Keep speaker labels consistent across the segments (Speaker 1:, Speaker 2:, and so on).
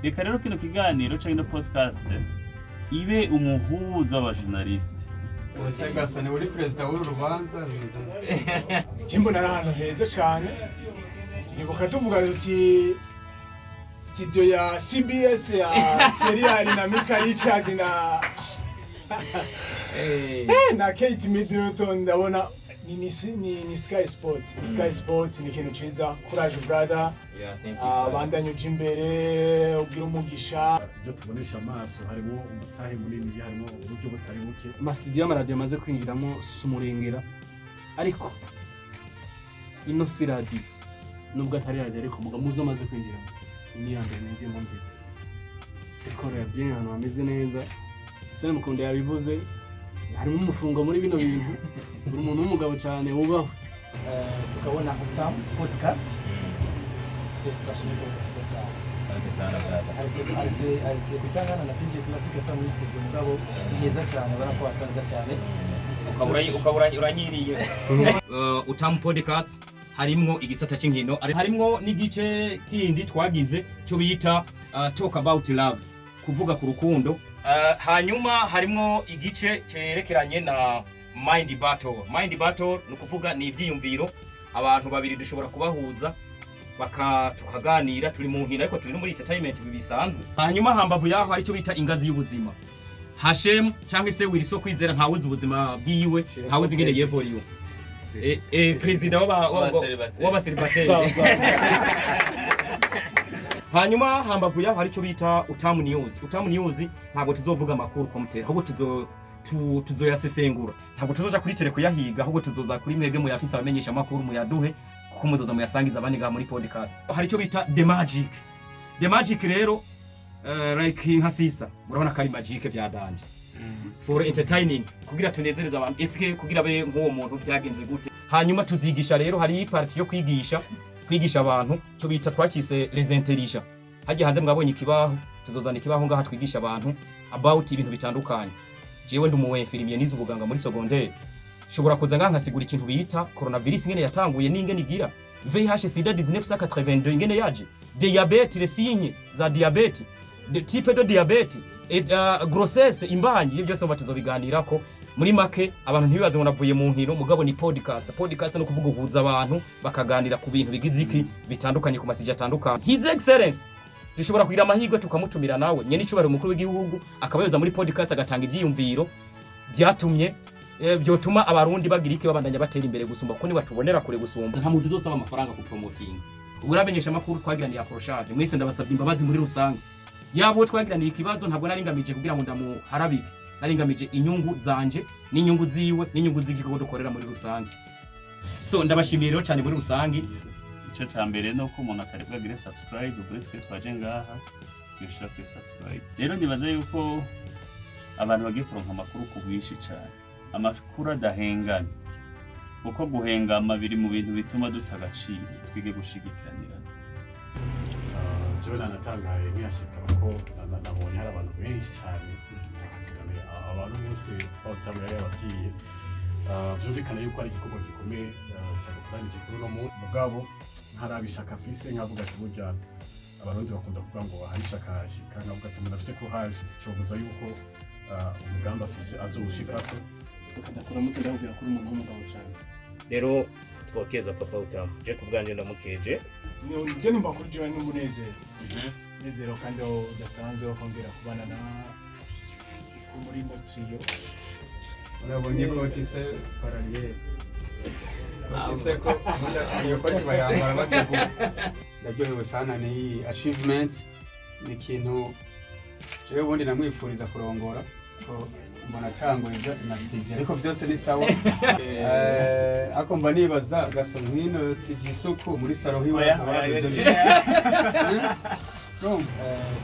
Speaker 1: Reka rero kino kiganiro canke ino podcast ibe umuhuza w'abajournaliste.
Speaker 2: Ese Gasani, uri perezida w'uru rubanza, bimeze gute?
Speaker 3: Njye mbona ari ahantu heza cyane. Nibuka tuvuga tuti studio ya CBS ya Thierry Henry na Mika Richard na Kate Middleton. Ndabona ni Sky Sport, ni Sky Sport, ni ikintu ciza. Courage, brother.
Speaker 4: Yeah, thank you.
Speaker 3: Bandanye uja imbere, ugira umugisha.
Speaker 5: Ibyo tubonesha amaso, harimo umutahe munini, harimo uburyo butari buke.
Speaker 6: Amasitidiyo y'amaradiyo amaze kwinjiramo si umurengera, ariko ino si radiyo, nubwo atari radiyo, ariko muga muzo amaze kwinjiramo iyi ni iya mbere ninjiyemo nziza. Décor ya bien, ahantu hameze neza. Sene Mukunda yabivuze, harimo umufungo muri bino bintu. Uri umuntu w'umugabo cyane, wubahwe.
Speaker 7: Tukabona Utamu Podcast. Félicitations kwa cyane.
Speaker 4: Asante sana, brother.
Speaker 7: Aretse kutangana na PJ Classic ata muri studio, mugabo ni heza cyane, ubona ko hasa neza cyane.
Speaker 4: Ukaba uranyiriye. Utamu Podcast harimwo igisata cy'inkino, harimwo n'igice kindi twagize cyo bita Talk About Love, kuvuga ku rukundo. Hanyuma harimwo igice cyerekeranye na Mind Battle. Mind Battle ni ukuvuga ni ibyiyumviro, abantu babiri dushobora kubahuza baka tukaganira. Turi mu nkino ariko turi no muri entertainment bisanzwe. Hanyuma hambavu yaho hari icyo bita Ingazi y'Ubuzima. Hashem cyangwa se Wilson Kwizera, ntawuzi ubuzima bwiwe, ntawuzi ingene yevoriwe. Perezida
Speaker 1: W'abaseribateri.
Speaker 4: w'abaseribateri. Hanyuma hambavu yaho hari icyo bita Utamu News. Utamu News ntabwo tuzovuga amakuru komutera, ahubwo tuzoyasesengura. Ntabwo tuzoja kuri tele kuyahiga, ahubwo tuzoza kuri mwebwe muyafise, abamenyesha amakuru, muyaduhe, kuko muzoza muyasangiza abandi ngaha muri podcast. Hari icyo bita The Magic. The Magic rero, like nka sister, murabona ko ari magic bya danger for entertaining, kugira tunezereze abantu. Eske kugira be nk'uwo muntu byagenze gute? Hanyuma tuzigisha rero, hari partie yo kwigisha abantu, cyo bita twakise Les Intelligents. Hagiye hanze mwabonye ikibaho, tuzozana ikibaho ngaha twigisha abantu about ibintu bitandukanye. Jewe ndi umu infirmier, nize ubuganga muri secondaire, shobora kuza ngaha nkasigura ikintu bita coronavirus, ingene yatanguye n'ingene igira, VIH sida 1982 ingene yaje, diabète, les signes za diabète, de type de diabète et grossesse, imbanyi, ibyo byose ngo tuzobiganirako. Muri make, abantu ntibibaze ngo navuye mu nkino, mugabo ni podcast. Podcast no kuvuga uhuza abantu bakaganira ku bintu bigize iki bitandukanye, ku masije atandukanye. His Excellence dushobora kugira amahirwe tukamutumira nawe nyene icubahiro umukuru w'igihugu, akaba yoza muri podcast agatanga ivyiyumviro byatumye byotuma Abarundi bagira iki, babandanya batera imbere gusumba, kuko nibatubonera kure gusumba. Nta muntu uzosaba amafaranga ku promoting. Ubu uramenyesha amakuru twagiraniye accrochage, mwese ndabasabye imbabazi muri rusange. Yaba uwo twagiraniye ikibazo, ntabwo nari ngamije kugira ngo ndamuharabike, nari ngamije inyungu zanje n'inyungu ziwe n'inyungu z'igihugu dukorera muri rusange. So ndabashimiye rero cyane muri rusange.
Speaker 1: Ico ca mbere ni uko umuntu atari bwagire subscribe kuri twe twaje ngaha, yoshira kuri subscribe. Rero nibaza yuko abantu bagiye kuronka amakuru ku bwinshi cane, amakuru adahengamye, kuko guhengama biri mu bintu bituma duta agaciro. Twige gushigikiranira.
Speaker 5: Jewe nanatangaye nkiyashika, kuko nabonye hari abantu benshi cyane. Abantu bose bawutamu yari yababwiye. Vyumvikana yuko ari igikorwa gikomeye cyadukoranije kuri uno munsi, mugabo ntarabishaka afise. Nkavuga ati burya Abarundi bakunda kuvuga ngo ahari ishaka harashika. Nkavuga ati umuntu afise courage, cobuza yuko umugambi afise azowushikako.
Speaker 6: Ndakuramutse, ndakubwira ko uri umuntu w'umugabo cyane.
Speaker 8: Rero twokeza Papa Utamu, je ku bwanjye ndamukeje.
Speaker 3: Njye numva kuri jewe n'umunezero, umunezero kandi udasanzwe wo kongera kubana na muri ino trio.
Speaker 2: Urabonye ikoti se parariye koti se ko iyo koti bayambara bateguye. Ndaryohewe sana ni achievement, ni ikintu jewe ubundi namwifuriza kurongora, ko mbona atanguye na studio, ariko byose ni sawa. Ariko mba nibaza gaso nk'ino studio, isuku muri salon hiwe
Speaker 3: Oya,
Speaker 2: hazoba
Speaker 3: oya,
Speaker 2: hameze
Speaker 3: oya.
Speaker 2: bite? Urumva?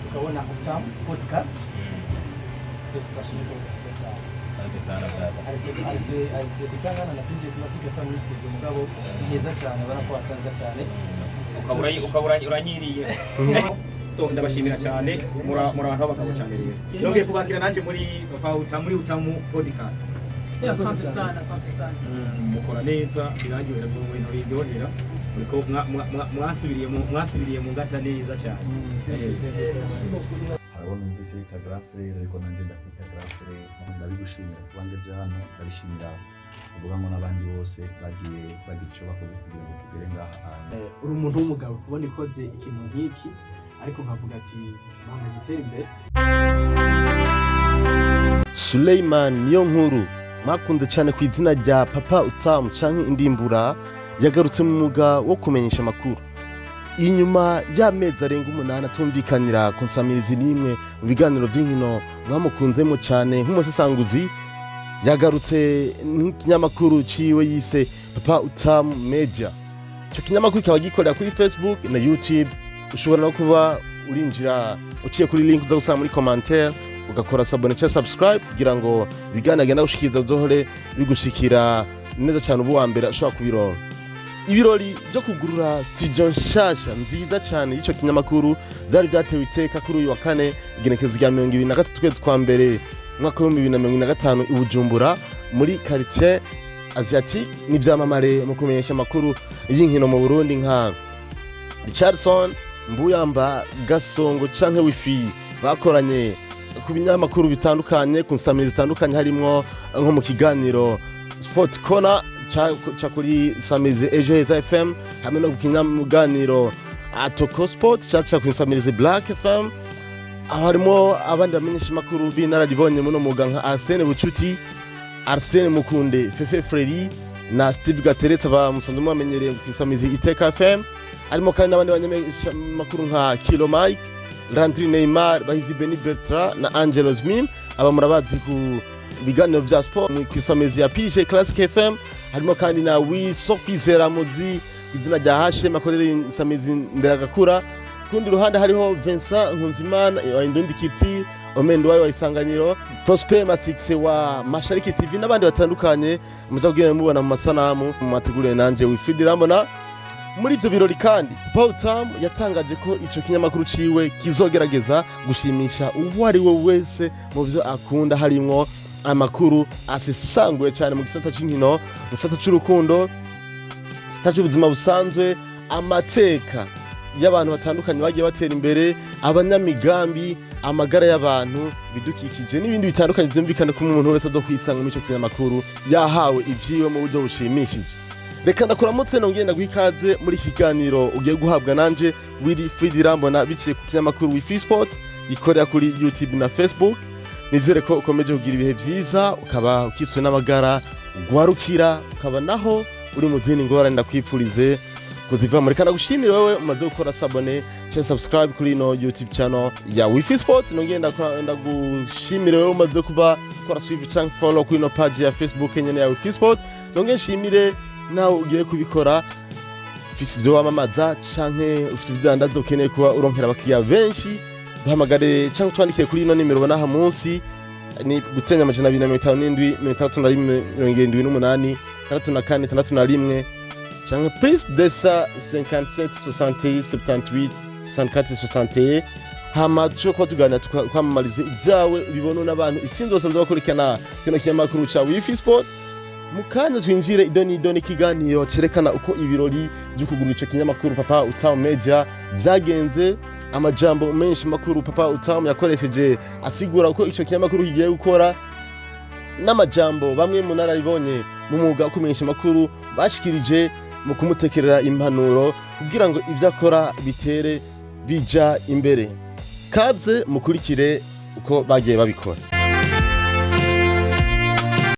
Speaker 7: Tukabona Utamu Podcast. Félicitations kwa cyane.
Speaker 4: Asante sana, brother.
Speaker 7: Aretse kutangana na PJ Classic ata muri studio, mugabo ni heza cyane, ubona ko hasa neza cyane.
Speaker 4: Ukaba uranyiriye. So ndabashimira cyane, muri abantu b'abagabo cyane. Rero nongeye kubakira nanjye muri Papa Utamu, muri Utamu Podcast.
Speaker 9: Asante sana, asante sana.
Speaker 4: Mukora neza, biraryohera, mu bintu biryohera. Muriko mwasubiriye mu ngata neza cyane.
Speaker 9: Hariho numvise bita grand frère, ariko nanjye ndakwita grand frère. Ndabigushimira kuba ngeze hano, ndabishimira kuvuga ngo n'abandi bose bagiye bagira icyo bakoze kugira ngo tugere ngaha hantu.
Speaker 7: Uri umuntu w'umugabo kubona ikoze ikintu nk'iki, ariko nkavuga ati banga gutera imbere.
Speaker 10: Suleiman niyo nkuru mwakunze cyane ku izina rya Papa Utamu canke Indimbura, yagarutse mu mwuga wo kumenyesha amakuru inyuma y'amezi arenga 8 atumvikanira ku nsamirizi n'imwe mu biganiro by'inkino mwamukunzemo cyane nk'umusesanguzi. Yagarutse n'ikinyamakuru ciwe yise Papa Utamu Media. Icyo kinyamakuru kikaba gikorera kuri Facebook na YouTube. Ushobora no kuba urinjira uciye kuri link uza gusanga muri commentaire, ugakora s'abonner cyangwa subscribe kugira ngo ibiganiro agenda gushikiriza bizohore bigushikira neza cyane, ubu wa mbere ashobora kubironka. Ibirori byo kugurura studio nshasha nziza cyane y'icyo kinyamakuru byari byatewe iteka kuri uyu wa kane, igenekerezo rya 23 ukwezi kwa mbere umwaka w'2025, i Bujumbura muri quartier Asiatique, n'ibyamamare mu kumenyesha amakuru y'inkino mu Burundi nka Richardson Mbuyamba, Gasongo canke Wifi, bakoranye ku binyamakuru bitandukanye, ku nsamirizi zitandukanye, harimwo nko mu kiganiro Sport Corner ca kuri Samizi Ejo Heza FM, hamwe no ku kinyamuganiro Atoko Sport caca ku Nsamirizi Black FM. Aho harimo abandi bamenyesha makuru b'inararibonye muno mwuga nka Arsene Bucuti, Arsene Mukunde, Fefe Freri na Steve Gateretse, aba musanzwe mubamenyereye ku Nsamizi Iteka FM. Harimo kandi n'abandi bamenyesha makuru nka Kilo Mike, Landry Neymar, Bahizi Beni Bertrand na Angelo Zmin, aba murabazi ku biganiro vya sport ku Isamizi ya PJ Classic FM. Harimo kandi na Wiso Kwizera Muzi izina rya Hashem akorera Insamizi Nderagakura. Kundi ruhande hariho Vincent Nkunzimana wa Indundi Kiti, Omendo wa Isanganiro, Prosper Masikse wa Mashariki TV n'abandi batandukanye muza kugenda mubona mu masanamu mu mategurire nanje Wifidi Rambona. Muri ivyo birori kandi, Paul Tam yatangaje ko ico kinyamakuru ciwe kizogerageza gushimisha uwo ari we wese mu vyo akunda, harimwo amakuru asesanguye cyane mu gisata c'inkino, mu gisata c'urukundo, gisata c'ubuzima busanzwe, amateka y'abantu batandukanye bagiye batera imbere, abanyamigambi, amagara y'abantu, ibidukikije n'ibindi bitandukanye. Byumvikane ko umuntu wese azo kwisanga muri ico kinyamakuru yahawe ivyiwe mu buryo bushimishije. Reka ndakuramutse, nongeye ndaguha ikaze muri iki kiganiro ugiye guhabwa nanje Willy Fridi Rambona, biciye ku kinyamakuru Wifi Sport gikorera kuri YouTube na Facebook. Nizere ko ukomeje kugira ibihe vyiza, ukaba ukiswe n'amagara ugwarukira, ukaba naho uri mu zindi ngorane ndakwipfurize kuzivamo. Reka ndagushimire wewe umaze gukora s'abonner cyangwa subscribe kuri ino YouTube channel ya Wifi Sport. Nongeye ndagushimire wewe umaze kuba ukora suivi cyangwa follow kuri ino page ya Facebook nyene ya Wifi Sport. Nongeye nshimire nawe ugiye kubikora, ufise ivyo wamamaza canke ufise ibyandazo ukeneye kuba uronkera abakiriya benshi, duhamagare canke utwandikire kuri ino nimero ubona aha munsi, ni gutenya 257 61 78 64 61, canke plus 257 61 78 64 61. Hama tushobora kuba tuganira twamamarize ibyawe bibonwe n'abantu isinzi basanzwe bakurikirana kino kinyamakuru ca Wifi Sport. Mu kanya twinjire idoni idoni ikiganiro cerekana uko ibirori byo kugura ico kinyamakuru Papa Utamu Media vyagenze, amajambo menshi makuru Papa Utamu yakoresheje asigura uko ico kinyamakuru kigiye gukora, n'amajambo bamwe mu nararibonye mu mwuga wo kumenyesha amakuru bashikirije mu kumutekerera impanuro kugira ngo ibyo akora bitere bija imbere. Kaze mukurikire uko bagiye babikora.